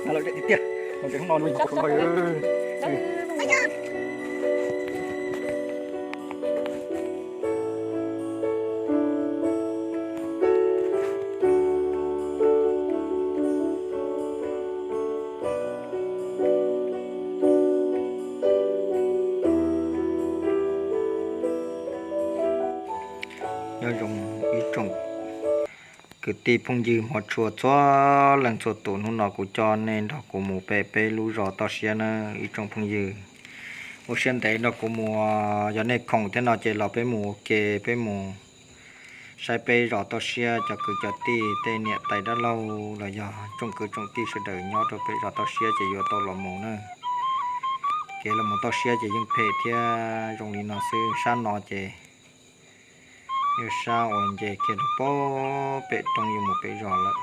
Lawv tiag tiag, tiag, hnub no Nyob zoo ib tsoom kwv tij phooj ywg hmov tshua txhua leej txhua tus, hnub no kuv coj nej nrog kuv mus pe peb lub zos toj siab na ib tsoom phooj ywg. Ua siab ntev nrog kuv mus, yog nej khoom thiab no ces los peb mus ua ke, peb mus saib peb zos toj siab cov kwv cov tij tej niam tais dab laug los yog tsoom kwv tsoom tij sawv daws nyob rau peb zos toj siab ces yuav tau los mus na. Kev los mus toj siab ces yeej phem thiab zoo li no xwb, sab no ces yog sab uas nce kiag rau pem roob yuav mus pem zos lawm.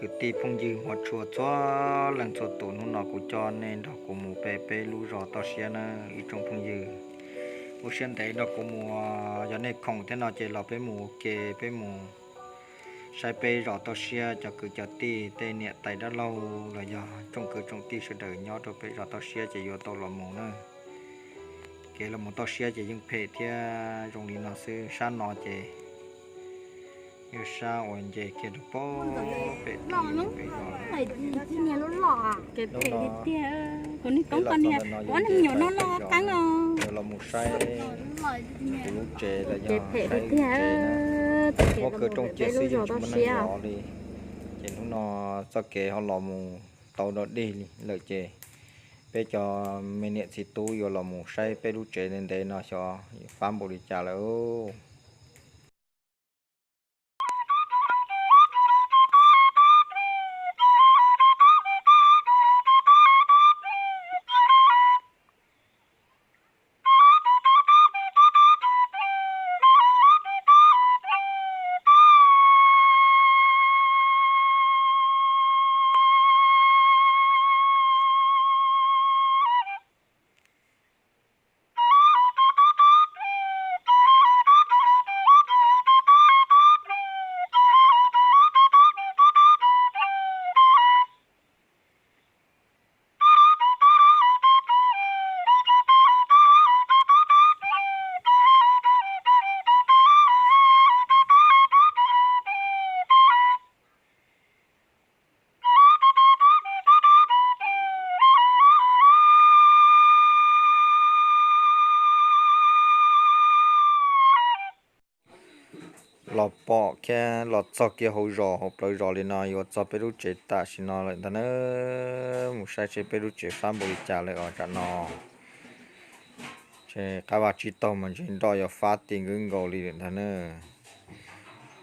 Kwv tij phooj ywg hmov tshua txhua leej txhua tus, hnub no kuv coj nej nrog kuv mus pe peb lub zos toj siab na ib tsoom phooj ywg. Ua siab ntev nrog kuv mus, yog nej khoom thiab no ces los peb mus ua ke, peb mus saib peb zos toj siab cov kwv cov tij tej niam tais dab laug los yog tsoom kwv tsoom tij sawv daws nyob rau peb zos toj siab ces yuav tau los mus na. Kev los mus toj siab ces yeej phem thiab zoo li no xwb, sab no ces yog sab uas nce kiag rau pem roob pem zos. Kev phem tiag tiag, kuv niag koob koj niag, ob niag me nyuam no no qeeb os. Los mus saib kuv lub tsev los yog saib lub tsev na. Muaj kwv rooj cia xwb yeej tsis muaj neeg zov li. Ces hnub no txoj kev ho los mus tau dog dig lawm ces peb cov me niam txiv tub yuav los mus saib peb lub tsev ntev ntev no xyov fab npaum li cas lawm. Los pom kiag los txog kiag hauv zos hauv plawv zos li no yuav txog peb lub tsev tam sim no lawm ntag na. Mus saib seb peb lub tsev fab npaum li cas lawm os tam no. Ces qab vaj tsib taug mas ntshe nroj yuav fab ti nkaus nkaus li lawm ntag na.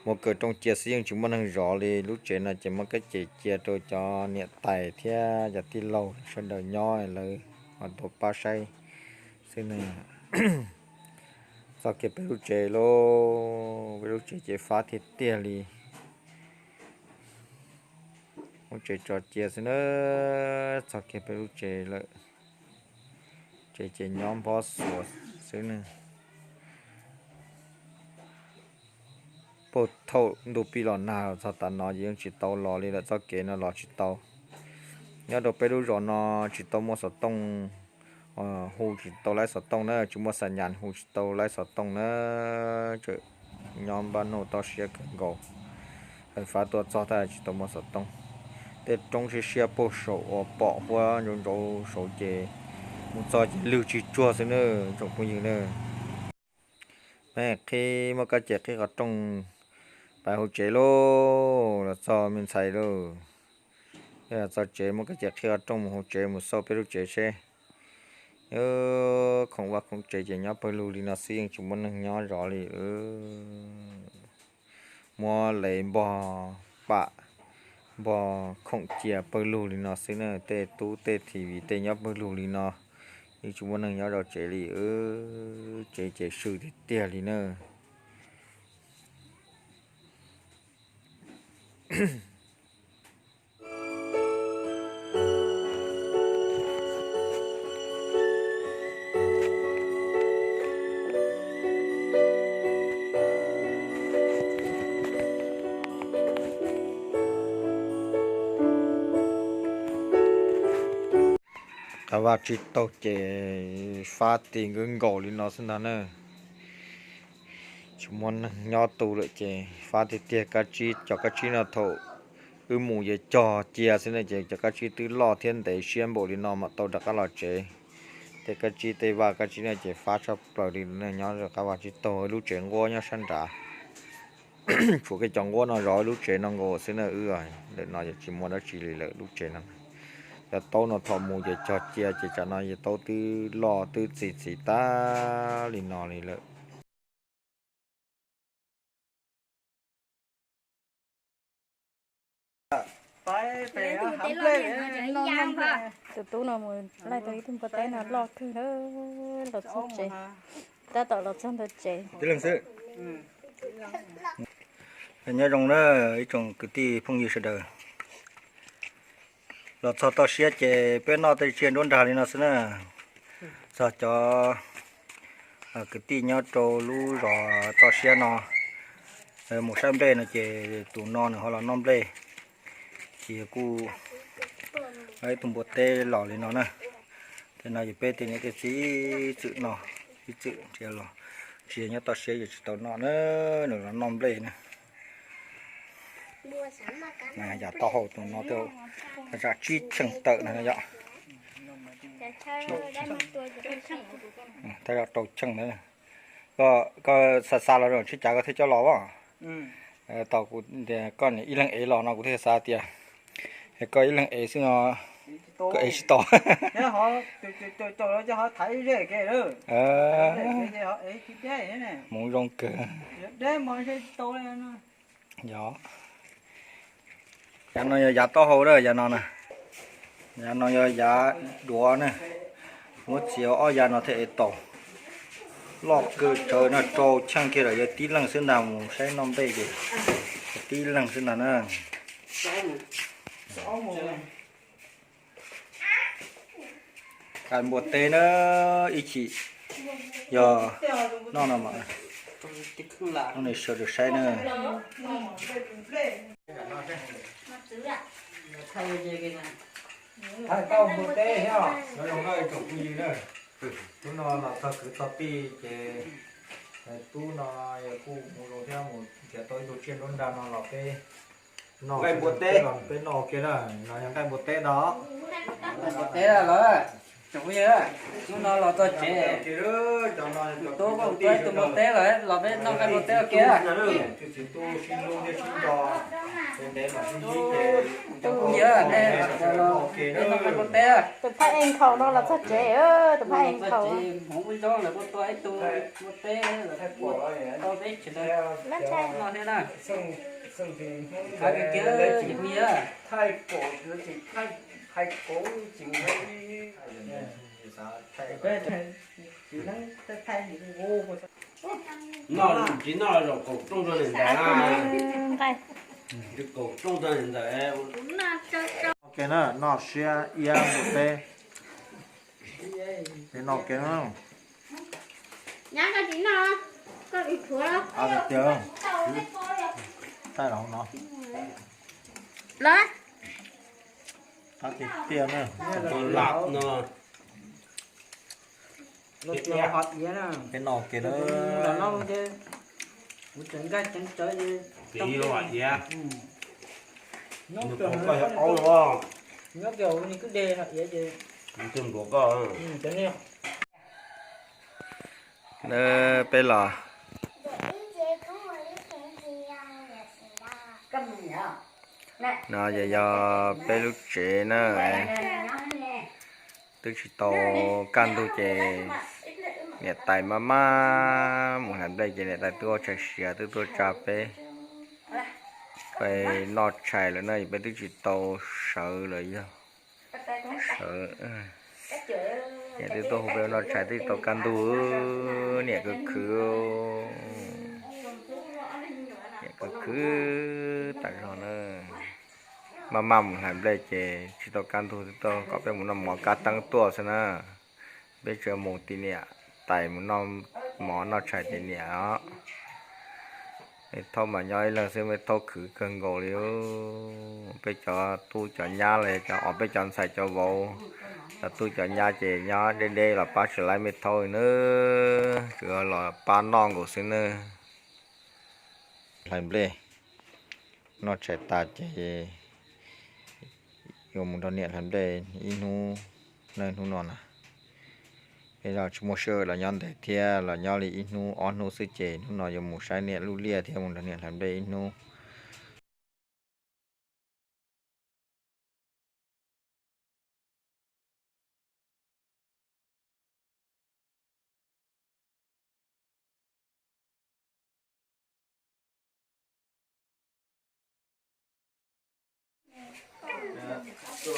Muaj kwv rooj cia xwb yeej tsis muaj neeg zov li. Lub tsev no ces muab kab ces cia rau cov niam tais thiab cov tij laug sawv daws nyob lawv ho tuaj pab saib xwb na. Txog kiag peb lub tsev lauj, peb lub tsev ces fab tiag tiag li. Lub tsev tso cia xwb na, txog kiag peb lub tsev lawm. Ces ces nyob nphob xuas xwb ne. Puag thaum ntuj pib los nag los txog tav no ces yeej tsis tau los li lawm, txoj kev no los tsis tau. Nyob rau peb lub zos no tsis tau muaj xov tooj, hu tsis tau laib xov tooj na, tsis muaj xa nyas hu tsis tau laib xov tooj na. Tseem nyob npaj nuj toj siab kawg nkaus. Fab tuaj txog tab tsis tau muaj xov tooj. Tej roob siab siab puag saum uas pom huab ntsauv ntsauv saud ces mus txog ces lwg tsis tsuag xwb na, tsoom phooj ywg na. Mej qhib muab kab ces qhib qhov rooj pais hauv tsev lauj, los txog me ntxhais lauj. Los txog tsev muab kab ces qhib qhov rooj mus hauv tsev mus xauj peb lub tsev seb. Khoom vaj khoom tsev ces nyob pawg lug li no xwb, yeej tsis muaj neeg nyob zov li. Muab lev npog pam npog khoom cia pawg lug li no xwb na, tej tub tej TV tej nyob pawg lug li no, yeej tsis muaj neeg nyob zov tsev li. Tsev ces swm tiag tiag li na. Qab vaj tsib taug ces fab ti nkaus nkaus li no xwb ntag na. Tsis muaj neeg nyob tu lawm ces fab tiag tiag. Kab tsib, cov kab tsib no thaum wb mus yuav cog cia xwb na ces cov kab tsib twb loj thiab ntev siab npaum li no mam tau rov qab los tsev. Tej kab tsib tej vaj kab tsib no ces fab tshaj plaws li na. Nyob rau qab vaj tsib taug, lub tsev nquab nyob sab nrad. Tshuav kiag cov nquab no zov lub tsev no nkaus xwb na. Wb lawm no ces tsis muaj dab tsi li lawm lub tsev no. Cov taub no thaum mus ces cog cia ces tsam no yog taub twb loj twb txi txiv tag li no li lawm. Tus tub no mus laij tau ib tug npua teb no loj kawg na, los txog tsev, tab tom los txog ntawm tsev. Nyob zoo na ib tsoom kwv tij phooj ywg sawv daws. Los txog toj siab ces peb noj tej tsiaj nruab nrag li no xwb na. Txog cov kwv tij nyob rau lub zos toj siab no mus saib nplej no ces tus no nws ho los noj nplej. Ces kuj ib tug npua teb los li no na. Tej no yog peb tej niam tej txiv ib txwm noj, ib txwm nrhiav los, tsis yog nyob toj siab yus tsis tau noj na. Nws los noj nplej na. Yav taub hau tus no thaj tsam tsib cheej tawm no yom. Thaj tsam rau cheej ntawd. Koj xa xa los tsis cav koj thiaj coj los as. Tau kuv tias koj ib leeg ev los no kuv thiaj xav tias koj ib leeg ev xwb no koj ev tsis tau. Hmoov zoo kawg. Yog, yav no yog yav taub hau na, yav no na. Yav no yog yav duav na. Muab txiav ob yav no thiaj ev tau. Loj kawg tsawv no, rau cheej kiag lawm, yog tib leeg xwb ntag, mus saib noj nplej ces tib leeg xwb ntag na. Qaib npua teb na, ib chim yog noj no mas nej sawv daws saib na. Thaij tau npua teb thiab. Nyob zoo na ib tsoom phooj ywg na, hnub no los txog kwv txog tij ces tub no kuj mus zoo thiab, mus nrhiav tau ib tug tsiaj nruab nrag no los peb noj, peb noj kiag na. No yog nqaij npua teb ntag. Nqaij npua teb lawm, tsoom phooj ywg, hnub no los txog tsev, tus tub kuj tua ib tug npua teb lawm, los peb noj nqaij npua teb ua ke. Tus phooj ywg, peb noj nqaij npua teb. Tus phab ees khaum no los txog tsev, tus phab ees khaum. Hmoov ua zoo lawm kuj tua ib tug npua teb lawm, tau peb tsev no thiab na. Thaij kiag, tsoom phooj ywg. Noj tsis noj zaum kaum rooj rau niam ntxawm na. Kaum rooj rau niam ntxawm. Ok na, noj siab iab npua teb. Peb noj kiag na. Nyab, koj tsis noj, koj tsis tshuav los? Tiag, thaij los no. Los. Qab tiag tiag na. Peb noj kiag na. Peb los. No ces yog peb lub tsev na. Twb tsis tau kaj ntug ces niam tais maj maj mus hlais nplej ces niam tais twb ua tshais siav twb tuaj tsa peb, peb noj tshais lawm na, peb twb tsis tau sawv lawm yog sawv. Niam twb tuaj hu peb noj tshais twb tsis tau kaj ntug, niam khwv khwv, niam khwv khwv tas zog na. Maj maj mus hlais nplej ces tsis tau kaj ntug, twb tuaj kom peb mus noj mov kab teeb tuaj xwb na. Peb tsuas mus tim niam tais mus noj mov noj tshais tim niam os. Me Thaub mas nyob ib leeg xwb, Me Thaub khwv kawg nkaus li. Peb cov tub cov nyab los yog cov, os, peb cov ntxhais cov vauv, cov tub cov nyab ces nyob deb deb los pab tsis laib Me Thaub li na, tsuas yog los pab noj nkaus xwb na. Hlais nplej, noj tshais tas ces yuav mus nrog niam hlais nplej ib hnub, hnub no na. Peb los tsis muaj sij hawm los nyob ntev thiab, los nyob li ib hnub ob hnub xwb ces hnub no yuav mus saib niam lub liaj thiab mus nrog niam hlais nplej ib hnub. Tsev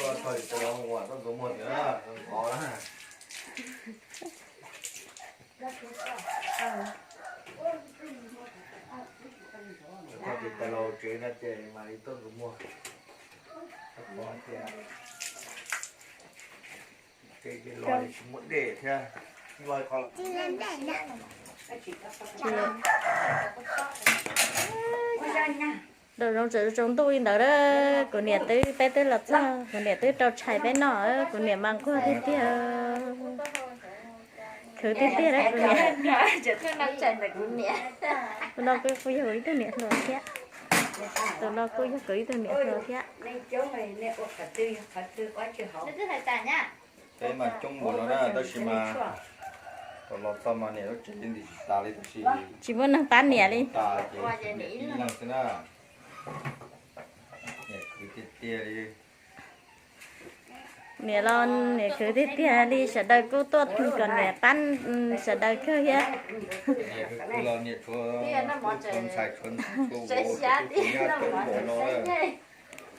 los tsis muaj dej thiab. Rau zoov tseem tsaus ntuj li ntawd a, kuv niam twb, peb twb los txog, kuv niam twb rau tshais peb noj, kuv niam mas nquag tiag tiag. Khwv tiag tiag, kuv niam. Tus no kuj yog kuv ib tug niam hluas thiab. Tus no kuj yog kuv ib tug niam hluas thiab. Peb mas coob npaum no na, tab sis mas thaum los txog mas niam lub tsev ntim tsis tas li, tab sis tsis muaj neeg pab niam li. Tas ces niam ib leeg xwb na. Niam khwv tiag tiag li. Niam los niam khwv tiag tiag li, sawv daws kuj tuaj kom niam pab sawv daws kawg thiab.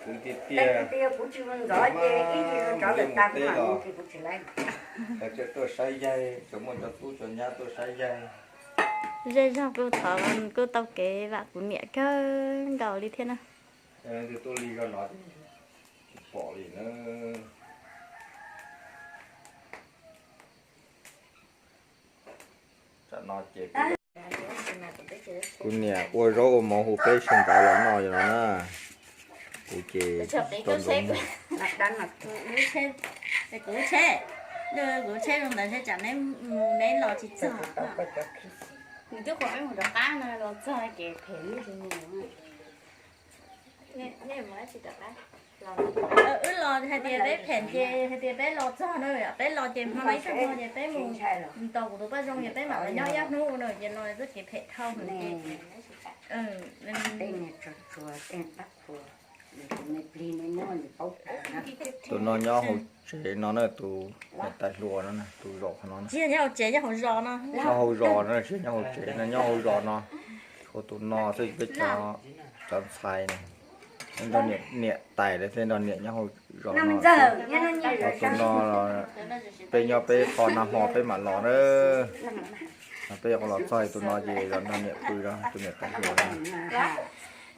Khwv tiag tiag. Tuaj saib yaig, tseem muaj cov tub cov nyab tuaj saib yaig. Zej zog kuj thov kuj tau kev vam kuv niam kawg nkaus li thiab na. Tuaj li zog no tsis pom li na. Kuv niam ua zaub ua mov hu peb sawv ntxov los noj yog no na. Kuv ces tau ntxuav muag. Kuv tsheb, kuv tsheb zoo ntawd ntshe tsam neb los tsis txog. Nws twb qhuas peb mus rov qab no los txog ces phem. Wb los hais tias peb phem ces hais tias peb los txog na, peb los ces hmo no ib tag hmo ces peb mus tos kuv tus poj zoo ces peb mam los nyob ib ob hnub no ces no txoj kev phem dhau. Tus no nyob hauv tsev no na, tus niam tais hluas no, tus zaum qhov no. Tsis yog nyob hauv tsev, nyob hauv zos no. Nyob hauv zos no, tsis yog nyob hauv tsev no, nyob hauv zos no. Tshuav tus no xwb, peb cov ntxhais no, nrog niam tais lawv thiaj nrog niam nyob hauv zos no. Tus no peb nyob peb qho nag hmo peb mam los na. Peb yuav los txog tus no ces los nrog niam pw, tus niam tais hluas no.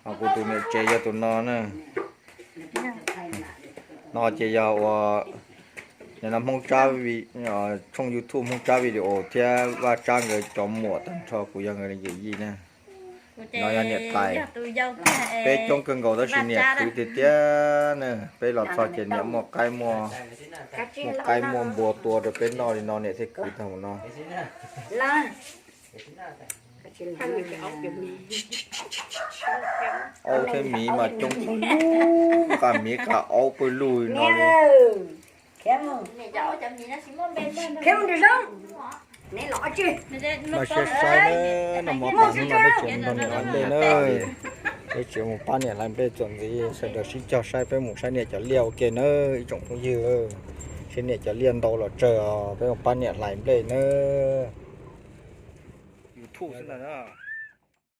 Ho kuv tus niam tsev yog tus no na. No ces yog ua Hmoob Tsab, tshooj YouTube Hmoob Tsab video thiab Vaj Tsab nkawd cov muam tag nrho, kuv yog nkawd yawm yij na. No yog niam tais. Peb coob kawg nkaus tab sis niam khwv tiag tiag na. Peb los txog ces niam muaj qaib muaj, muaj qaib muaj npua tua rau peb noj li no niam thiaj khwv tag mus no. Aub thiab miv mas coob, qab miv qab aub pawg lug li no li. Mas saib saib na, noj mov tas hnub no peb tseem nrog niam hlais nplej na. Peb tseem mus pab niam hlais nplej txuas ntxiv, sawv daws sib cog saib peb mus saib niam cov liaj ua ke na ib tsoom phooj ywg. Saib niam cov liaj ntau los tsawg os, peb mus pab niam hlais nplej na. YouTube xwb ntag na.